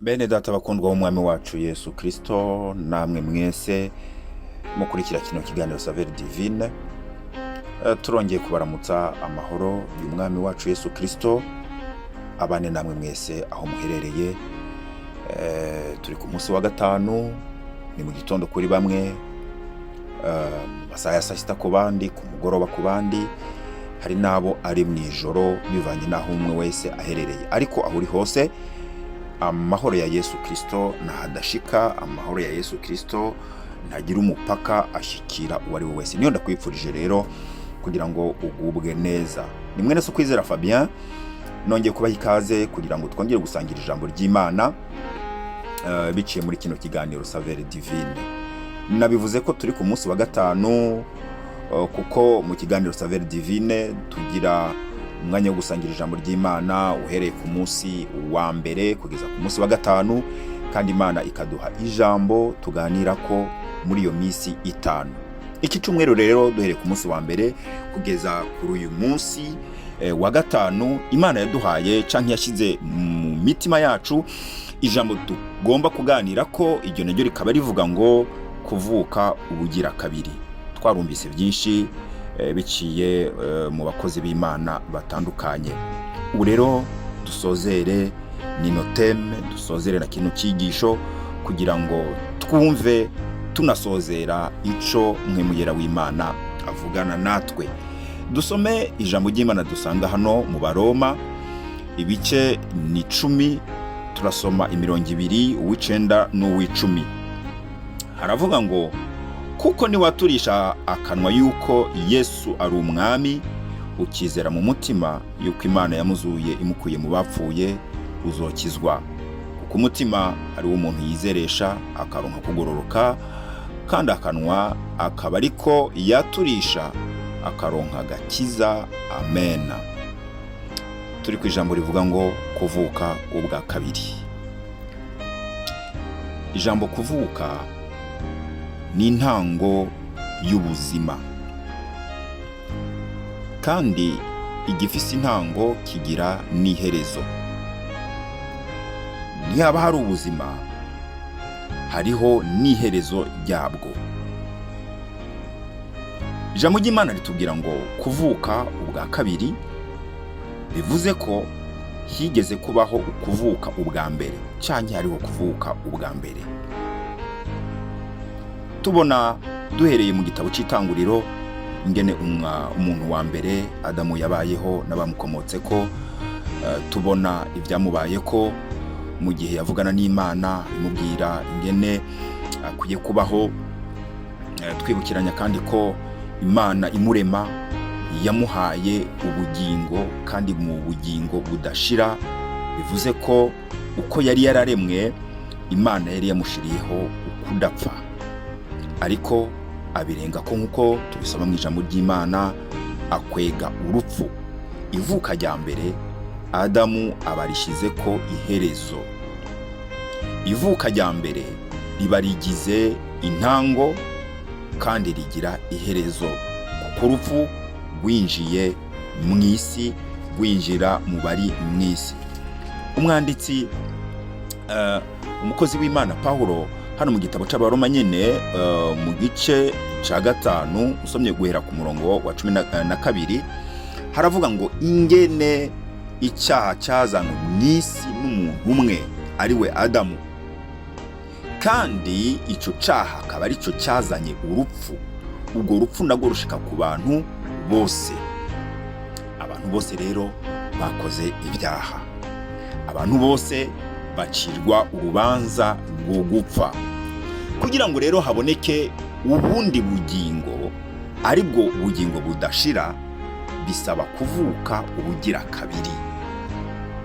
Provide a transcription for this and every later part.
Bene data bakundwa b'umwami wacu Yesu Kristo, namwe mwese mukurikira kino kiganiro Saveur Divine, turongeye kubaramutsa. Amahoro y'umwami wacu Yesu Kristo abane namwe mwese aho muherereye. Turi ku munsi wa gatanu, ni mu gitondo kuri bamwe, mu masaha ya saa sita ku bandi, ku mugoroba ku bandi, hari n'abo ari mu ijoro, bivanye n'aho umwe wese aherereye. Ariko aho uri hose, amahoro ya Yesu Kristo ntahadashika, amahoro ya Yesu Kristo ntagira umupaka, ashyikira uwo ari we wese. Niyo ndakwifurije rero kugira ngo ugubwe neza. Ni mwene so Kwizera Fabien, nongeye kubaha ikaze kugira ngo twongere gusangira ijambo ry'Imana biciye muri kino kiganiro Saveur Divine. Nabivuze ko turi ku munsi wa gatanu, kuko mu kiganiro Saveur Divine tugira umwanya wo gusangira ijambo ry'Imana uhereye ku munsi wa mbere kugeza ku munsi wa gatanu, kandi Imana ikaduha ijambo tuganira ko muri iyo minsi 5. Iki cyumweru rero, duhereye ku munsi wa mbere kugeza kuri uyu munsi wa gatanu, Imana yaduhaye canke yashyize mu mitima yacu ijambo tugomba kuganira ko, iryo naryo rikaba rivuga ngo kuvuka ubugira kabiri. Twarumvise byinshi biciye mu bakozi b'Imana batandukanye. Ubu rero dusozere nino thème, dusozere na kino cyigisho kugira ngo twumve tunasozera ico Mpwemu Yera w'Imana avugana natwe. Dusome ijambo ry'Imana dusanga hano mu Baroma, ibice ni 10, turasoma imirongo ibiri, uw'icenda n'uw'icumi. Haravuga ngo: "Kuko niwaturisha akanwa yuko Yesu ari umwami, ukizera mu mutima yuko Imana yamuzuye imukuye mu bapfuye, uzokizwa. Kuko umutima ari wo umuntu yizeresha akaronka kugororoka, kandi akanwa akaba ariko yaturisha akaronka agakiza." Amena. Turi ku ijambo rivuga ngo kuvuka ubwa kabiri. Ijambo kuvuka ni intango y'ubuzima, kandi igifise intango kigira n'iherezo. Ntihaba hari ubuzima, hariho n'iherezo ryabwo. Ijambo ry'Imana ritubwira ngo kuvuka ubwa kabiri bivuze ko higeze kubaho ukuvuka ubwa mbere, cyangwa hariho kuvuka ubwa mbere. Tubona duhereye mu gitabo cy'Itanguriro ingene umuntu wa mbere Adamu yabayeho n'abamukomotse ko, tubona ibyamubaye ko mu gihe yavugana n'Imana imubwira ingene akwiye kubaho. Twibukiranya kandi ko Imana imurema yamuhaye ubugingo, kandi mu bugingo budashira, bivuze ko uko yari yararemwe Imana yari yamushiriyeho ukudapfa, ariko abirenga ko nk'uko tubisoma mu ijambo ry'Imana, akwega urupfu. Ivuka rya mbere Adamu aba arishize ko iherezo. Ivuka rya mbere riba rigize intango kandi rigira iherezo, kuko urupfu rwinjiye mu isi, rwinjira mu bari mu isi. Umwanditsi, umukozi w'Imana Pawulo, hano mu gitabo cy'Abaroma nyine, mu gice cya gatanu, usomye guhera ku murongo wa 12, haravuga ngo ingene icyaha cyazanywe mu isi n'umuntu umwe, ari we Adamu, kandi icyo cyaha akaba ari cyo cyazanye urupfu, urwo rupfu narwo rushika ku bantu bose. Abantu bose rero bakoze ibyaha, abantu bose bacirwa urubanza rwo gupfa. Kugira ngo rero haboneke ubundi bugingo, aribwo bugingo budashira, bisaba kuvuka ubugira kabiri,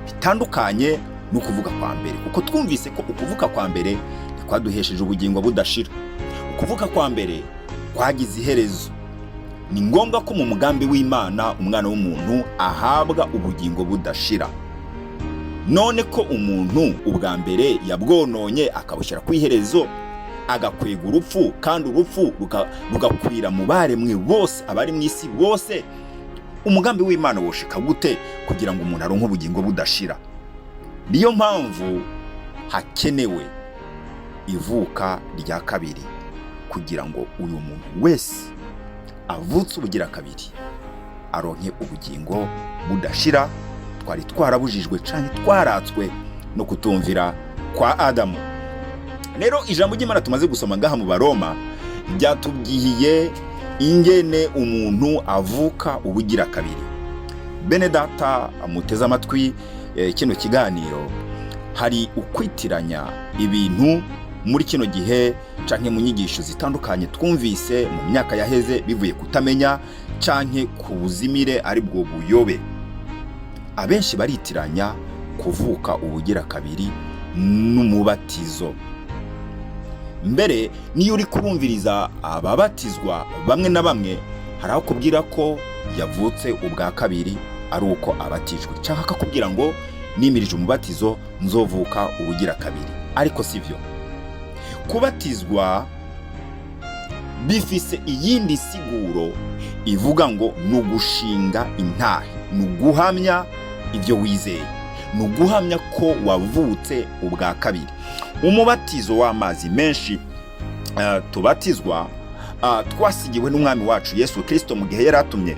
bitandukanye no kuvuka kwa mbere, kuko twumvise ko ukuvuka kwa mbere ntikwaduhesheje ubugingo budashira. Ukuvuka kwa mbere kwagize iherezo. Ni ngombwa ko mu mugambi w'Imana umwana w'umuntu ahabwa ubugingo budashira. None ko umuntu ubwa mbere yabwononye, akabushyira ku iherezo, agakwega urupfu, kandi urupfu rugakwira mu baremwe bose, abari mu isi bose, umugambi w'Imana woshika gute kugira ngo umuntu aronke ubugingo budashira? Niyo mpamvu Hakenewe ivuka rya kabiri kugira ngo uyu muntu wese avutse ubugira kabiri aronke ubugingo budashira twari twarabujijwe canke twaratswe no kutumvira kwa Adamu. Rero ijambo ry'Imana tumaze gusoma ngaha mu Baroma ryatubwiye ingene umuntu avuka ubugira kabiri. Bene data muteze amatwi kino kiganiro, hari ukwitiranya ibintu muri kino gihe canke mu nyigisho zitandukanye twumvise mu myaka yaheze, bivuye kutamenya canke ku buzimire, ari bwo buyobe. Abenshi baritiranya kuvuka ubugira kabiri n'umubatizo. Mbere niyo uri kurumviriza ababatizwa bamwe na bamwe, hari aho kubwira ko yavutse ubwa kabiri ari uko abatijwe, cyangwa akakubwira ngo nimirije umubatizo nzovuka ubugira kabiri. Ariko si byo. Kubatizwa bifise iyindi siguro ivuga ngo ni ugushinga intahe, ni uguhamya ibyo wizeye, ni uguhamya ko wavutse ubwa kabiri. Umubatizo w'amazi menshi tubatizwa twasigiwe n'Umwami wacu Yesu Kirisito mu gihe yari atumye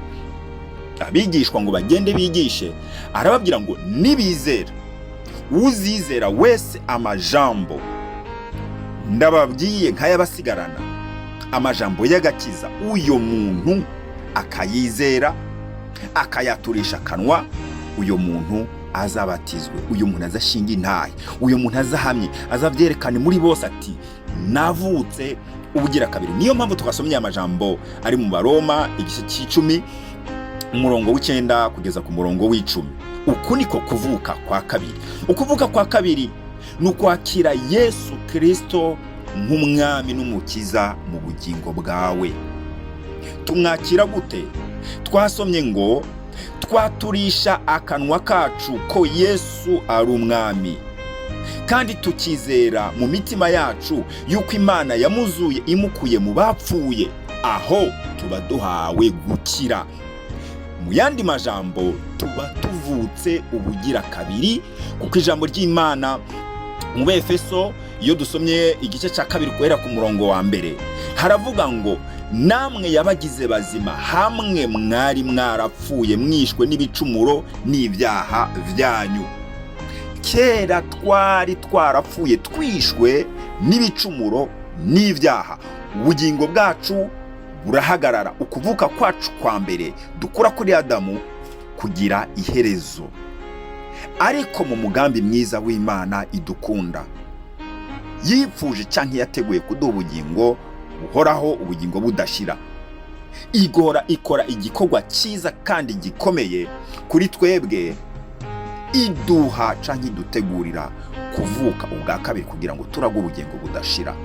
abigishwa ngo bagende bigishe, arababwira ngo nibizera, uzizera wese amajambo ndababwiye nk'ayabasigarana, amajambo y'agakiza, uyo muntu akayizera akayaturisha akanwa, uyo muntu azabatizwe, uyu muntu azashinga intahe, uyu muntu azahamye, azabyerekane muri bose ati navutse ubugira kabiri. Niyo mpamvu twasomye amajambo ari mu Baroma igice cy'icumi, umurongo w'9 kugeza ku murongo w'10. Uku niko kuvuka kwa kabiri. Ukuvuka kwa kabiri ni ukwakira Yesu Kirisito nk'Umwami n'Umukiza mu bugingo bwawe. Tumwakira gute? Twasomye ngo twaturisha akanwa kacu ko Yesu ari Umwami, kandi tukizera mu mitima yacu yuko Imana yamuzuye imukuye mu bapfuye, aho tuba duhawe gukira. Mu yandi majambo, tuba tuvutse ubugira kabiri, kuko ijambo ry'Imana mu Befeso, iyo dusomye igice cya 2 guhera ku murongo wa 1, haravuga ngo namwe yabagize bazima hamwe mwari mwarapfuye mwishwe n'ibicumuro n'ibyaha byanyu. Kera twari twarapfuye twishwe n'ibicumuro n'ibyaha, ubugingo bwacu burahagarara. Ukuvuka kwacu kwa mbere dukura kuri Adamu kugira iherezo. Ariko mu mugambi mwiza w'Imana idukunda, yipfuje cyangwa yateguye kuduha ubugingo buhoraho, ubugingo budashira, igora ikora igikorwa cyiza kandi gikomeye kuri twebwe, iduha cyangwa idutegurira kuvuka ubwa kabiri kugira ngo turage ubugingo budashira.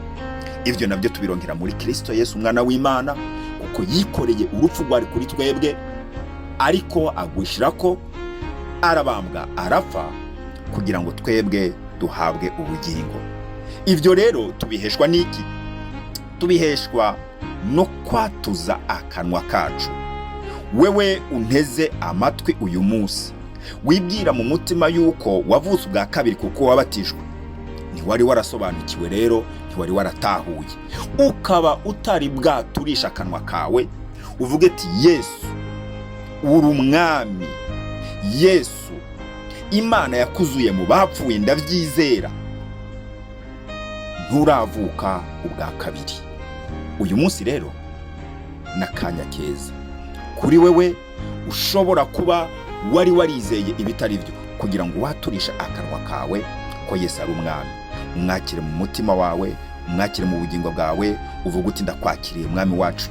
Ibyo nabyo tubirongera muri Kirisito Yesu, umwana w'Imana, kuko yikoreye urupfu rwari kuri twebwe, ariko agwishyira ko arabambwa, arapfa kugira ngo twebwe duhabwe ubugingo. Ibyo rero tubiheshwa n'iki? Tubiheshwa no kwatuza akanwa kacu. Wewe unteze amatwi uyu munsi, wibwira mu mutima yuko wavutse ubwa kabiri kuko wabatijwe, ntiwari warasobanukiwe rero, ntiwari waratahuye, ukaba utari bwaturisha akanwa kawe uvuge ati Yesu uri Umwami, Yesu Imana yakuzuye mu bapfuye, ndabyizera, nturavuka ubwa kabiri. Uyu munsi rero n'akanya keza kuri wewe ushobora kuba wari warizeye ibitari byo, kugira ngo waturishe akanwa kawe ko Yesu ari Umwami, umwakire mu mutima wawe, umwakire mu bugingo bwawe, uvuga uti ndakwakiriye Mwami wacu,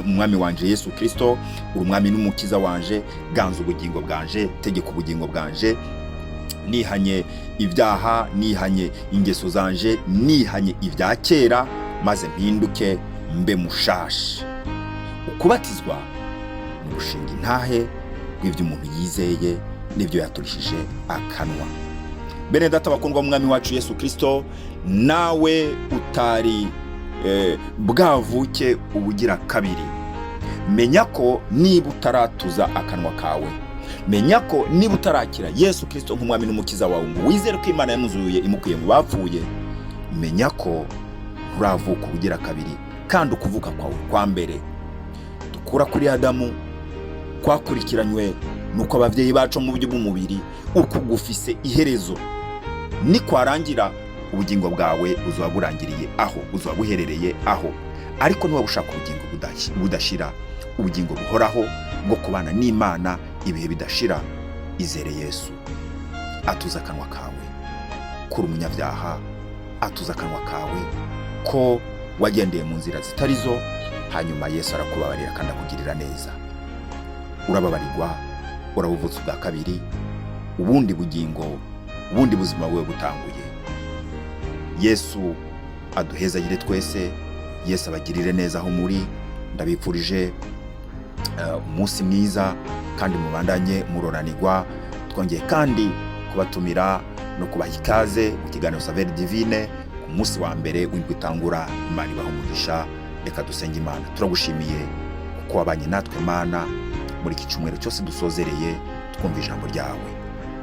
Umwami wanje Yesu Kirisito, uri Umwami n'Umukiza wanje, ganza ubugingo bwanje, tegeka ubugingo bwanje, nihanye ibyaha, nihanye ingeso zanje, nihanye ibya kera, maze mpinduke mbe mushasha. Ukubatizwa ni ugushinga intahe rw'ibyo umuntu yizeye n'ibyo yaturishije akanwa. Bene data bakundwa Mwami wacu Yesu Kirisito, nawe utari bwavuke ubugira kabiri, menya ko niba utaratuza akanwa kawe Menya ko niba utarakira Yesu Kirisito nk'umwami n'umukiza wawe, ngo wizere ko Imana yamuzuye imukuye mu bapfuye, menya ko nturavuka ubugira kabiri. Kandi ukuvuka kwawe kwa mbere dukura kuri Adamu kwakurikiranywe nuko ababyeyi bacu mu buryo bw'umubiri, uku gufise iherezo. Nikwarangira, ubugingo bwawe buzaba burangiriye aho, buzaba buherereye aho. Ariko niba ushaka ubugingo budashira, ubugingo buhoraho bwo kubana n'Imana ibihe bidashira, izere Yesu. Atuza akanwa kawe kuri umunyabyaha, atuza akanwa kawe ko wagendeye mu nzira zitari zo, hanyuma Yesu arakubabarira kandi akugirira neza. Urababarirwa, urabuvutse ubwa kabiri, ubundi bugingo, ubundi buzima bube butanguye. Yesu aduhezagire twese, Yesu abagirire neza aho muri. Ndabifurije umunsi mwiza kandi mubandanye muroranirwa. Twongeye kandi kubatumira no kubaha ikaze mu kiganiro Saveur Divine ku munsi wa mbere w'indwi itangura. Imana ibaha umugisha. Reka dusenge Imana. Turagushimiye kuko wabanye natwe, Mana, muri iki cyumweru cyose dusozereye twumva ijambo ryawe.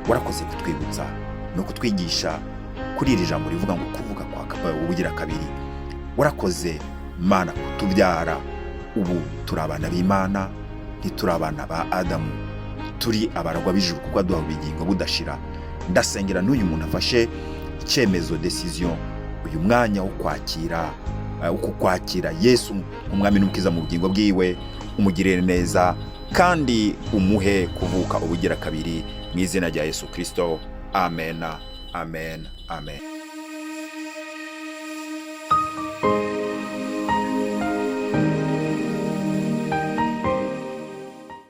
Warakoze kutwibutsa no kutwigisha kuri iri jambo rivuga ngo kuvuka kwa ubugira kabiri. Warakoze, Mana, kutubyara. Ubu turi abana b'Imana, ntituri abana ba Adamu. Turi abaragwa b'ijuru kuko aduha ubugingo budashira. Ndasengera n'uyu muntu afashe icyemezo, décision, uyu mwanya wo kwakira wo kukwakira Yesu nk'umwami n'umukiza mu bugingo bwiwe. Umugirire neza kandi umuhe kuvuka ubugira kabiri, mu izina rya Yesu Kirisito. Amen, amen, amen.